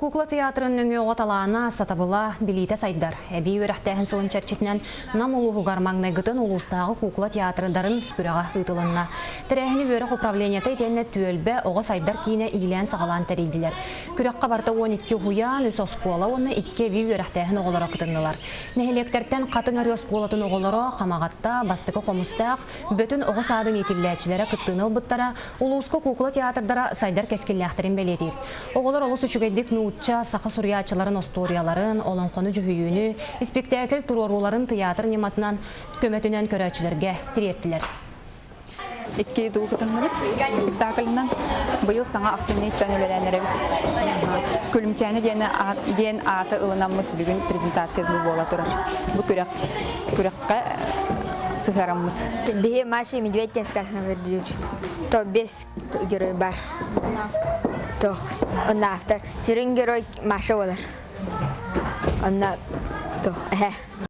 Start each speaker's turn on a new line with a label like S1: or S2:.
S1: Кукла театрын нөҥүө оҕо талаана, сатабыла, билиитэ сайдар. Эбии үөрэхтээһин сылын чэрчитинэн Нам улууһугар маҥнайгытын улуустааҕы кукла театрдарын күрэҕэ ыытылынна. Тэрээһини үөрэх управлениета итиэннэ түөлбэ оҕо сайдар киинэ иилээн-саҕалаан тэрийдилэр. Күрэххэ барыта 12 уһуйаан, үс оскуола уонна икки эбии үөрэхтээһин оҕолоро кытыннылар. Нэһилиэктэртэн Хатыҥ Арыы оскуолатын оҕолоро Хамаҕатта, Бастакы Хомустаах, Бөтүн оҕо саадын иитиллээччилэрэ кыттыыны ылбыттара, улууска кукла театрдара сайдар кэскиллээхтэрин бэлиэтиир. Оҕолор олус үчүгэйдик нуучча, саха суруйааччыларын остуоруйаларын, олоҥхону дьүһүйүүнү, испиктээкил туруорууларын тыйаатыр ньыматынан көмөтүнэн көрөөччүлэргэ тириэртилэр.
S2: Икки дуу кытынныбыт спектакльынан быйыл саҥа ахсынньыттан үлэлээн эрэбит. Күлүмчээни диэн, диэн ааты ылынаммыт бүгүн презентация буола турар. Бу күрэх күрэххэ сыһыараммыт.
S3: Биһи Маша и Медведь диэн сказканы көрдүбүт. То без герой бар. Тох, онно автор. Сүрүн герой Маша болар. Онно тох, эһэ.